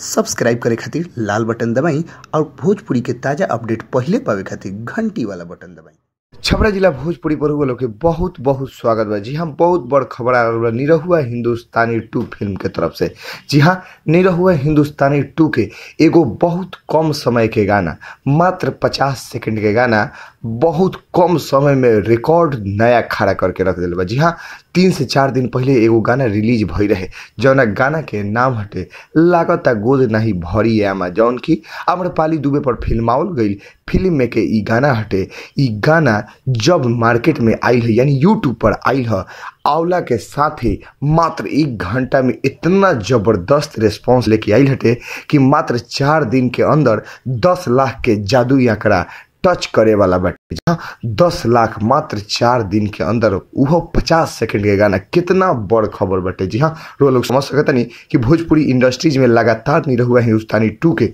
Subscribe करे खातिर लाल button दबाई और भोजपुरी के ताजा अपडेट पहिले पावे खातिर घंटी वाला बटन दबाई। छपरा जिला भोजपुरी पर लोग के बहुत बहुत स्वागत बा। जी हाँ, बहुत बड़ खबर आ रहा निरहुआ हिंदुस्तानी 2 फिल्म के तरफ से। जी हाँ, निरहुआ हिंदुस्तानी 2 के एगो बहुत कम समय के गाना, मात्र 50 सेकंड के गाना बहुत कम समय में रिकॉर्ड नया खड़ा करके रख दिल बा। जी हाँ, 3 से 4 दिन पहले एगो गाना रिलीज भई रहे, जौना गाना के नाम हटे लागता गोद नहीं भरी आमा, जौन की आम्रपाली दुबे पर फिल्मावल गई फिल्म में के ई गाना हटे। ई गाना जब मार्केट में आयल है, यानी यूट्यूब पर आयल है, आवला के साथ ही मात्र 1 घंटा में इतना ज़बरदस्त रिस्पॉन्स लेके आयल हटे कि मात्र 4 दिन के अंदर 10 लाख के जादुई आंकड़ा टच करे वाला बाटे। 10 लाख मात्र 4 दिन के अंदर, उहो 50 सेकंड के गाना, कितना बड़ खबर बाटे। जी हाँ, रो लोग समझ सकता नहीं कि भोजपुरी इंडस्ट्रीज में लगातार निरहुआ हिंदुस्तानी 2 के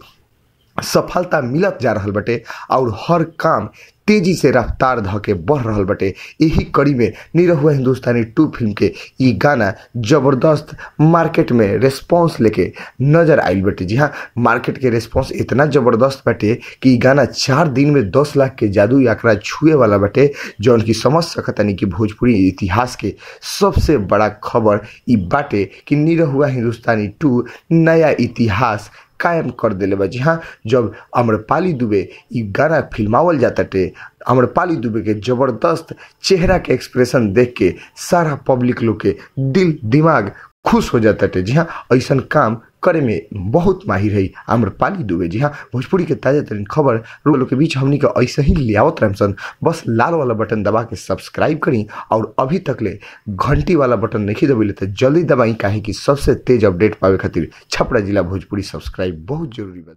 सफलता मिलत जा रहा बटे और हर काम तेजी से रफ्तार ध के बढ़ रहा बटे। यही कड़ी में निरहुआ हिंदुस्तानी 2 फिल्म के ई गाना जबरदस्त मार्केट में रिस्पॉन्स लेके नजर आयल बटे। जी हाँ, मार्केट के रिस्पॉन्स इतना जबरदस्त बटे कि ई गाना 4 दिन में 10 लाख के जादुई आंकड़ा छुए वाला बटे, जौन की समझ सकतनी कि भोजपुरी इतिहास के सबसे बड़ा खबर ई बाटे कि निरहुआ हिंदुस्तानी 2 नया इतिहास कायम कर दिले बा। जी हाँ, जब आम्रपाली दुबे ई गाना फिल्मावल जाता टे, आम्रपाली दुबे के जबरदस्त चेहरा के एक्सप्रेशन देख के सारा पब्लिक लोग के दिल दिमाग खुश हो जाता टे। जी हाँ, ऐसा काम करे में बहुत माहिर है आम्रपाली दुबे। जी हाँ, भोजपुरी के ताज़ा तरीन खबर लोग के बीच हमनी के ऐसे ही लियावत रहमसन। बस लाल वाला बटन दबा के सब्सक्राइब करी और अभी तक ले घंटी वाला बटन नहीं दबेले तो जल्दी दबाई, काहे कि सबसे तेज अपडेट पावे खातिर छपरा जिला भोजपुरी सब्सक्राइब बहुत जरूरी बा।